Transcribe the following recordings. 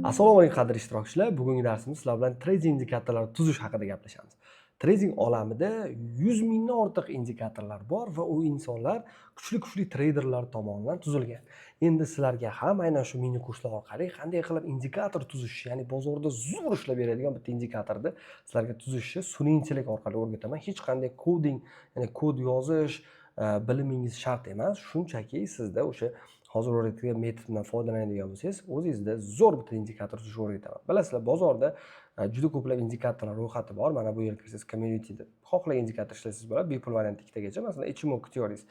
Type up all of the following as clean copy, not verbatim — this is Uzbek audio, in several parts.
Assalomu alaykum, qadrli ishtirokchilar. Bugungi darsimiz sizlar bilan trading indikatorlari tuzish haqida gaplashamiz. Trading olamida 100 mingdan ortiq indikatorlar bor va u insonlar kuchli kuchli treyderlar tomonidan tuzilgan. Endi sizlarga ham aynan shu mini kurslar orqali qanday qilib indikator tuzish, ya'ni bozorda zo'r ishlab beradigan bitta indikatorni sizlarga tuzishni sun'iy intellekt orqali o'rgataman. Hech qanday coding, ya'ni kod yozish bilimingiz shart emas. Shunchaki sizda o'sha hozir o'rgatgan metod bilan foydalanadigan bo'lsangiz, o'zingizda zo'r bitta indikator tuzishni o'rgataman. Bilasizlar, bozorda juda ko'plab indikatorlar ro'yxati bor. Mana bu yerga kirsangiz, communityda xohlagan indikator ishlasangiz bo'ladi, bepul variant ikkitagacha. Masalan, Ichimoku Theories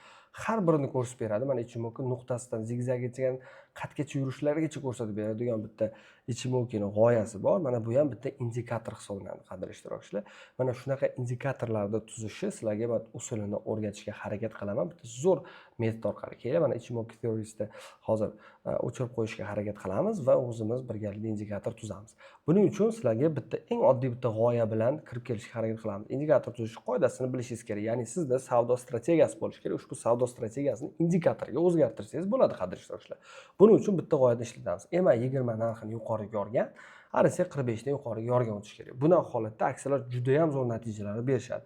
har birini ko'rsatib beradi. Mana, Ichimoku nuqtasidan zigzaggacha, qatgacha yurishlarigacha ko'rsatib beradigan bitta Ichimokuni g'oyasi bor. Mana bu ham bitta indikator hisoblanadi, qadrli ishtirokchilar. Mana shunaqa indikatorlarni tuzishni sizlarga man usulini o'rgatishga harakat qilaman bitta zo'r metod orqali. Keyin mana Ichimoku Theoriesda hozir o'chirib qo'yishga harakat qilamiz va o'zimiz birgalikda indikator tuzamiz. Buning uchun sizlarga bitta eng oddiy bitta g'oya bilan kirib kelishga harakat qilamiz. Indikator tuzish qoidasini bilishingiz kerak, ya'ni sizda savdo strategiyasi bo'lishi kerak. Ushbu savdo strategiyasini indikatorga o'zgartirsangiz bo'ladi, qadrli ishtirokchilar. Buning uchun bitta g'oyada ishlatamiz. MA 20 narxini yuqoriga yorgan, RSI 45 dan yuqoriga yorgan o'tishi kerak. Bunaqa holatda aksiyalar juda ham zo'r natijalarni berishadi.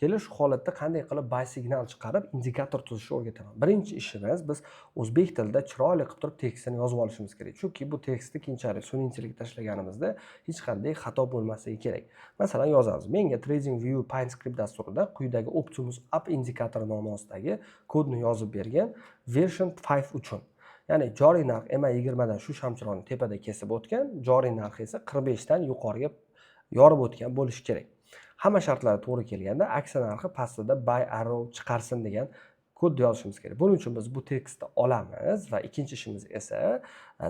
Keling, shu holatda qanday qilib buy signal chiqarib, indikator tuzishni o'rgataman. Birinchi ishimiz, biz o'zbek tilida chiroyli qilib turib tekstini yozib olishimiz kerak, chunki bu tekstni keyinchalik sun'iy intellekt tashlaganimizda hech qanday xato bo'lmasligi kerak. Masalan, yozamiz: "Menga Trading View Pine Script dasturida quyidagi Optimus Up indikatori nomi ostidagi kodni yozib bergin version 5 uchun", ya'ni joriy narx MA 20 dan shu shamchiroqni tepada kesib o'tgan, joriy narxi esa 45 dan yuqoriga yorib o'tgan bo'lishi kerak. Hamma shartlari to'g'ri kelganda, aksiya narxi pastida buy arrow chiqarsin, degan kodni yozishimiz kerak. Buning uchun biz bu tekstni olamiz va ikkinchi ishimiz esa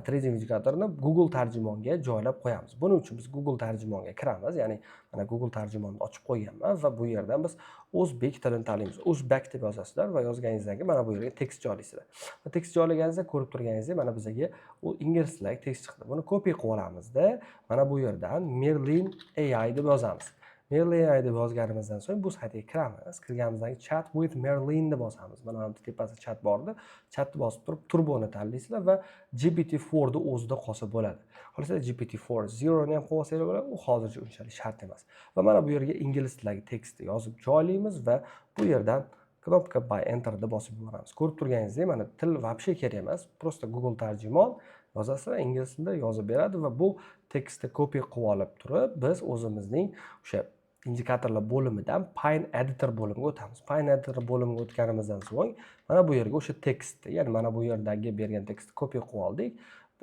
trading indikatorini Google Tarjimonga joylab qo'yamiz. Buning uchun biz Google Tarjimonga kiramiz, ya'ni mana Google Tarjimonni ochib qo'yganman va bu yerdan biz o'zbek tilini tanlaymiz. "O'zbek" deb yozasizlar va yozganingizdan keyin mana bu yerga tekst joylaysizlar va tekst joylaganingizda ko'rib turganingizdek, mana bizaga u ingliz tilidagi tekst chiqdi. Buni copy qilib olamizda, mana bu yerdan Merlin AI deb yozamiz. Merlin AI deb yozganimizdan so'ng bu saytga kiramiz. Kirganimizdan keyin "Chat with Merlin" deb bosamiz. Mana bu tepasida chat bor edi. Chatni bosib turib, turboni tanlaysizlar va GPT-4 ni o'zida qolsa bo'ladi. Xohlasa, GPT-4 Zero ni ham qo'yib olsanglar bo'ladi. U hozircha unchalik shart emas. Va mana bu yerga ingliz tilidagi tekstni yozib joylaymiz va bu yerdan knopka buy enterni bosib yuboramiz. Ko'rib turganingizdek, mana til вообще kerak emas. Просто Google Tarjimon yozasizlar, ingliz tilida yozib beradi va bu tekstni copy qilib olib turib, biz o'zimizning o'sha indikatorlar bo'limidan Pine Editor bo'limiga o'tamiz. Pine Editor bo'limiga o'tganimizdan so'ng mana bu yerga o'sha tekstni, ya'ni mana bu yerdagi bergan tekstni copy qilib oldik.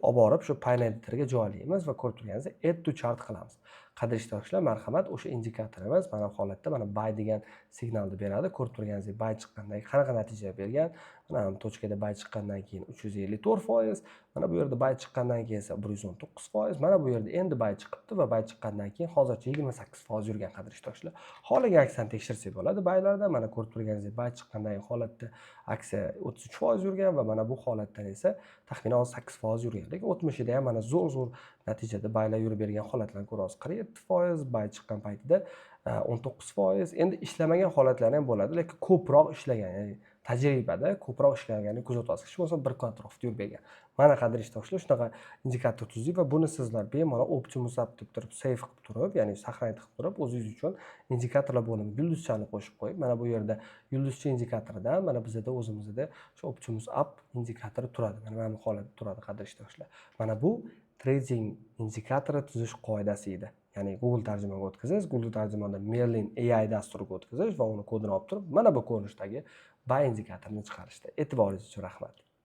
Olib borib shu Pine Editorga joylaymiz va ko'rib turganingizdek, add to chart qilamiz. Qadrli ishtirokchilar, marhamat, o'sha indikatorimiz mana bu holatda mana buy degan signalni beradi. Ko'rib turganingizdek, buy chiqqandan keyin qanaqa natija bergan. Mana bu точка da buy chiqqandan keyin 354%, mana bu yerda buy chiqqandan keyin esa 119%, mana bu yerda endi buy chiqibdi va buy chiqqandan keyin hozircha 28% yurgan, qadrli ishtirokchilar. Xohlagan aksiyani tekshirsak bo'ladi buylarda. Mana ko'rib turganingizdek, buy chiqqandan keyin holatda aksiya 33% yurgan va mana bu holatdan esa taxminan 8% yurgan. Lekin o'tmishida ham mana zo'r zo'r natijada buylar yurib bergan holatlarni ko'ryapsiz. 47% buy chiqqan paytida, 19%. Endi ishlamagan holatlari ham bo'ladi, lekin ko'proq ishlagan, ya'ni tajribada ko'proq ishlaganini kuzatyapsiz. Hech bo'lmasa bir kun atrofida yurib bergan. Mana, qadrli ishtirokchilar, shunaqa indikator tuzdik va buni sizlar bemalol Optimus App deb turib save qilib turib, ya'ni сохранить qilib turib, o'zingiz uchun indikatorlar bo'limiga yulduzchani qo'shib qo'yib, mana bu yerda yulduzcha indikatoridan mana bizada o'zimizda shu Optimus App indikatori turadi. Mana bu holatda turadi, qadrli ishtirokchilar. Mana bu trading indikatori tuzish qoidasi edi. Ya'ni Google Tarjimonga o'tkazish, Google Tarjimonda Merlin AI dasturiga o'tkazish va uni kodini olib turib, mana bu ko'rinishdagi buy indikatorini chiqarishda. E'tiboringiz uchun rahmat.